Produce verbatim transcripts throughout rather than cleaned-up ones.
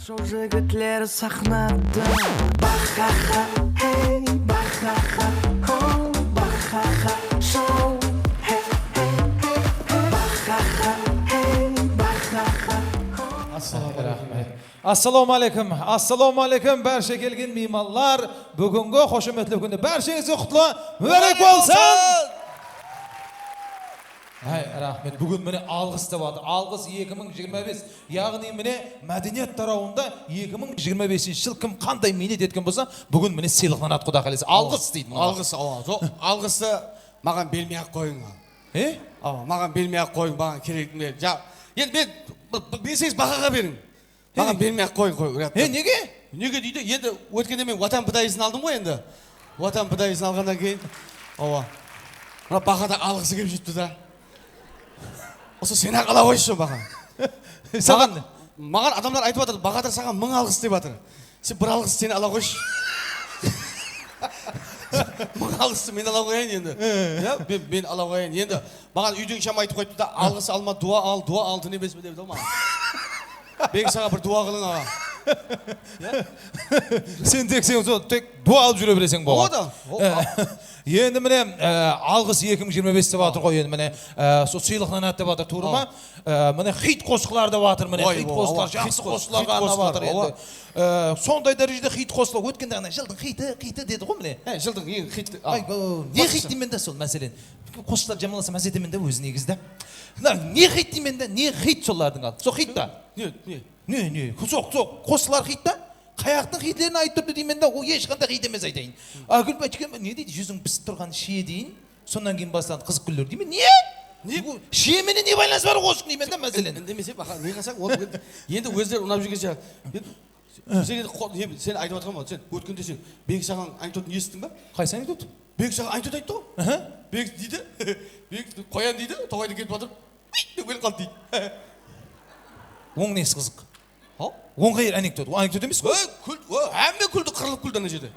Show jigitler saxnada. Bahaha, hey, bahaha, ho, bahaha, show, hey, hey, hey, hey, bahaha, hey, bahaha, ho. Assalawma alaykum. Raxmet. Assalawma alaykum. Assalawma alaykum, bárshe kelgen miymanlar. Búgingi xoshametli kúni bársheńizge qutlı múbárek bolsın! Ay, raxmet. Búgin mine alǵıs dep atır. Alǵıs eki mıń jigirma bes. Yaǵnıy mine mádeniyat tarawında eki mıń jigirma besinshi jıl kim qanday miynet etken bolsa, búgin mine sıylıqlanadı Quda qálese. Alǵıs deydi bunı. Alǵıs, awa. Zo-, alǵıstı maǵan bermey-aq qoyıń. E? Awa, maǵan bermey-aq qoyıń, maǵan kerek. Ja-, endi men, b-, b-, berseńiz bahaǵa beriń. Maǵan bermey-aq qoyıń, qoy, uyatta. E, nege? Nege deydi, endi ótkende men Watan pidayısın aldım ǵoy endi. Watan pidayısın alǵannan keyin, awa. Mına Bahadır alǵısı kelip júripti da. Usı sen-aq ala qoyshı, Baha. Saǵan. Maǵan, maǵan adamlar aytıp atır, Bahadır saǵan mıń alǵıs dep atır. Sen bir alǵıs seni ala qoyshı. Mıń alǵıstı men ala qoyayın endi. Ya, men, men ala qoyayın. Endi maǵan úyden shamı aytıp qoyıptı da, alǵıs alma, dua al, dua altın emes pe depti maǵan. Bek saǵan bir dua qılıń, aǵa. Sen tek, sen sol, tek dua alıp júre bereseń, bolǵan. Endi mine, e, alǵıs eki mıń jigirma bes dep atır ǵoy, endi mine, e, sol sıylıqlanadı dep atır, tuwrı ma? E, mine xit qosıqlar dep atır, mine xit qosıqlar, jaqsı qosıqlarǵa arnap atır endi. E, sonday dárejede xit qosıqlar. Ótkende ana jıldıń xiti, xiti dedi ǵoy mine. He, jıldıń eń xiti. Ay, ne xit deymen da sol, máselen. Qosıqlar jamanlasa máz etemen da ózi negizde. Mına ne xit deymen da, ne xit solardıń al. Sol xit pa? Ne, ne? Ne, ne? Soq, soq, qosıqlar xit pa? Qayaqtıń xitlerin aytıp turdı deymen da, ol hesh qanday xit emes aytayın. Ákilip aytqan, ne deydi, júziń pisip turǵan shiye deyin, sonnan keyin baslandı qızıq kúnler deymen. Ne? Ne? Bul shiye menen ne baylanısı bar qosıqtıń deymen da, máselen. Indemese, ne qılsań, ol endi ózleri unap júrgen shıǵar. Sen endi qo-, ne, sen aytıp atırǵan ba, sen ótkende sen Bek saǵan anekdotın esittiń ba? Qaysı anekdot? Bek saǵan anekdot ayttı ǵoy. Aha. Bek deydi, Bek Qoyan deydi, toǵaydan ketip atırıp, "Uy!" dep kelip qaldı deydi. Onıń nesi qızıq? Ha? Oń qayır anekdot? Ol anekdot emes ǵoy. Oy, kúl-, oy, hámme kúldi, qırılıp kúldi ana jerde.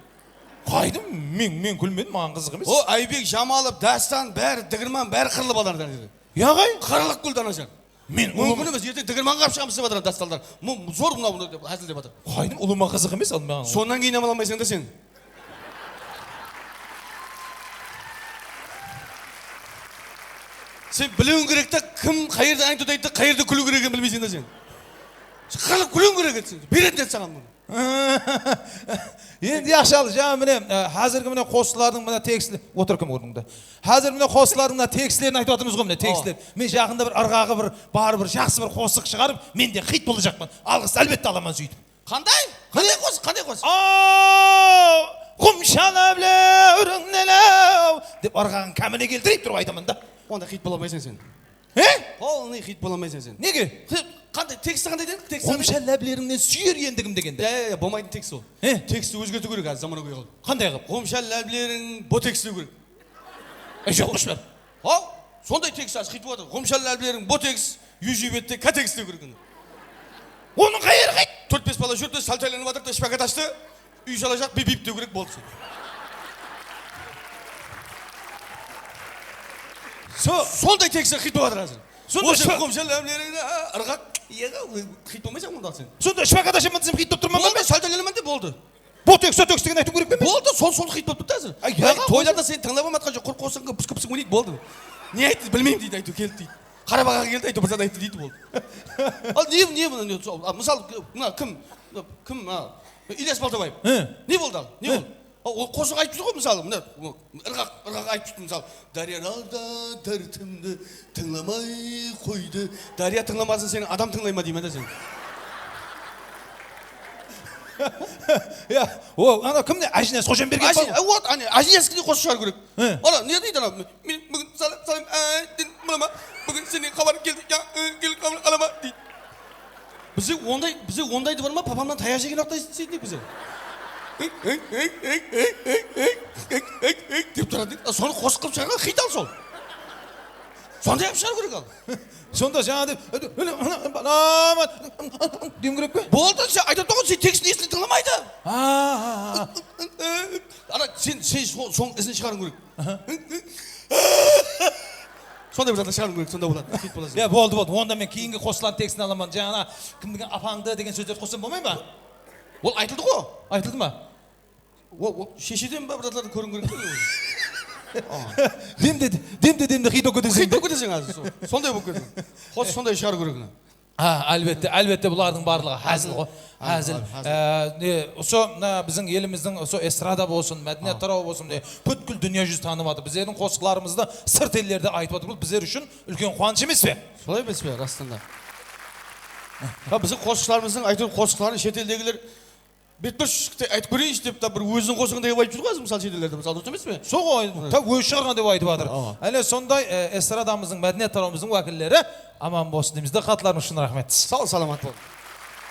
Qaydım, men, men kúlmedim, maǵan qızıq emes. O, Aybek, Jamalov, Dástan, bári, digirman, bári qırılıp aldı ana jerde. Ya ǵay? Qırılıp kúldi ana jer. Men múmkin emes, erteń digirmanǵa alıp shıǵamız dep atır dástanlar. Mı-, zor mınaw, mınaw dep házillep atır. Qaydım, ulıwma qızıq emes al maǵan. Sonnan keyin ham ala almaysań da sen. Sen biliwiń kerek te, kim qayerde anekdot ayttı, qayerde kúliw kerek ekenin bilmeyseń da sen. Qırılıp kúliwiń kerek edi sen. Beretin edi saǵan bunı. Endi yaqshı al, jańa mine, e, házirgi mine qosıqlardıń mine tekstli, otır kim ornıńda. Házir mine qosıqlardıń mına tekstlerin aytıp atırmız ǵoy, mine tekstler. Men jaqında bir ırǵaǵı bir, bar bir jaqsı bir qosıq shıǵarıp, men de xit bolajaqpan. Alǵıstı álbette alaman sóytip. Qanday? Qanday qosıq, qanday qosıq? Aw, qumsha láblerińnen-aw dep ırǵaǵın kámine keltirip turıp aytaman da. Onda xit bola almaysań sen. He? Polnıy xit bola almaysań sen. Nege? Xi-, qanday, teksti qanday dedik? Teksti qanday? Qumsha láblerińnen súyer endigim degende. Ya, ya, ya, bolmaytın tekst ol. He? Teksti ózgertiw kerek házir zamanagóy qılıp. Qanday qılıp? Qumsha lábleriń boteks dew kerek. E, joq, qoyshılar. Haw, sonday tekst házir xit bolıp atır. Qumsha lábleriń boteks, yúz jigirma yeti kateks dew kerek eken. Onıń qayeri qayt? Tórt-bes bala júrdi, sáltaylanıp atırdı, shpagát ashtı. Úy salajaq, bip-bip dew kerek, boldı. So-, sonday tekstler xit bolıp atır házir. Sonda shpa- Qumsha láblerińdi, a, ırǵaq, iyaǵa, xit bolmaysań onda sen. Sonda shpagát ashaman desem xit bolıp turman ba men? Boldı, sáltaylanaman de, boldı. Boteks, soteks degen aytıw kerek pe men? Boldı, sol, sol xit bolıp turdı házir. Ay, toylarda seni tıńlap atqan joq, qurı qosıǵıńa púsik-púsik oynaydı, boldı. Ne ayttı, bilmeymen deydi, aytıw keldi deydi. Qarabaǵa keldi, aytıw bir zat ayttı deydi, boldı. Al, ne, ne, mına, ne, sol, al, mısal, mına kim, kim, a, Ilyas Baltabaev. He. Ne boldı al? Ne boldı? A, ol qosıq aytıp júr ǵoy, mısalı, mına, ırǵaq, ırǵaq aytıp júrdi, mısalı, "Dáryalarda dártimdi tıńlamay qoydı." Dárya tıńlamasın, seni adam tıńlay ma deymen da sen. Ya, o, ana kim ne? Ájiniyaz Xojanbergen. Ájin-, a, вот, áne, Ájiniyazkidey qosıq shıǵarıw kerek. He. Ana, ne deydi ana? Men búgin salam, salam, áy, dedim, mına ma, búgin senden xabar keldi, ya, ı, kelip xabar ala ma, deydi. Bizde onday, bizde ondaydı bar ma? Papamnan tayaq jegen waqıtta esitseydin bizde. Ey, ey, ey, dep turadı. Sonı qosıq qılıp shıǵarǵan xit al sol. Sonday qılıp shıǵarıw kerek al. Sonda jańa dep, balamat, dewim kerek pe? Boldı, sen aytıp turǵan, sen tekstin esine tıńlamaydı. Ha, ha, ha. Ana, sen, sen so-, sonıń izin shıǵarıwıń kerek. Aha. Sonday bir zatlar shıǵarıw kerek, sonda boladı. Sóytip bolasań. Ya, boldı, boldı. Onda men keyingi qosıqlardıń tekstin alaman. Jańa kimdiń apańdı degen sózlerdi qossam bolmay ma? Ol aytıldı ǵo. Aytıldı ma? Ol, ol sheshedен ba bir zatlardı kóriw kerek te. Demde, demde, demde xit bolıp keteseń. Xit bolıp keteseń házir. Sonday bolıp ketedi. Qosıq sonday shıǵarıw kerek. Ha, álbette, álbette, bulardıń barlıǵı házil ǵo. Házil. Házil. Házil. Ee, ne, usı, mına, biziń elimizdiń usı estrada bolsın, mádeniyat tarawı bolsın, mine, pútkil dúnya júzi tanıp atır. Bizlerdiń qosıqlarımızdı sırt ellerde aytıp atır. Bul bizler ushın úlken quwanısh emes pe? Solay emes pe, rastan da? Ha, biziń qosıqshılarımızdıń, áytewir, qosıqların shet eldegiler, "Betpásh, aytıp kóreyinshi," dep, bir óziniń qosıǵınday qılıp aytıp júr ǵo házir, mısalı, shet ellerde, mısalı, durıs emes pe? Sol ǵoy, tap ózi shıǵarǵanday aytıp atır. Awa. Áne, sonday, e, estradamızdıń, mádeniyat tarawımızdıń wákilleri aman bolsın deymiz de, xatlarıńız ushın raxmet. Saw, salamat bol.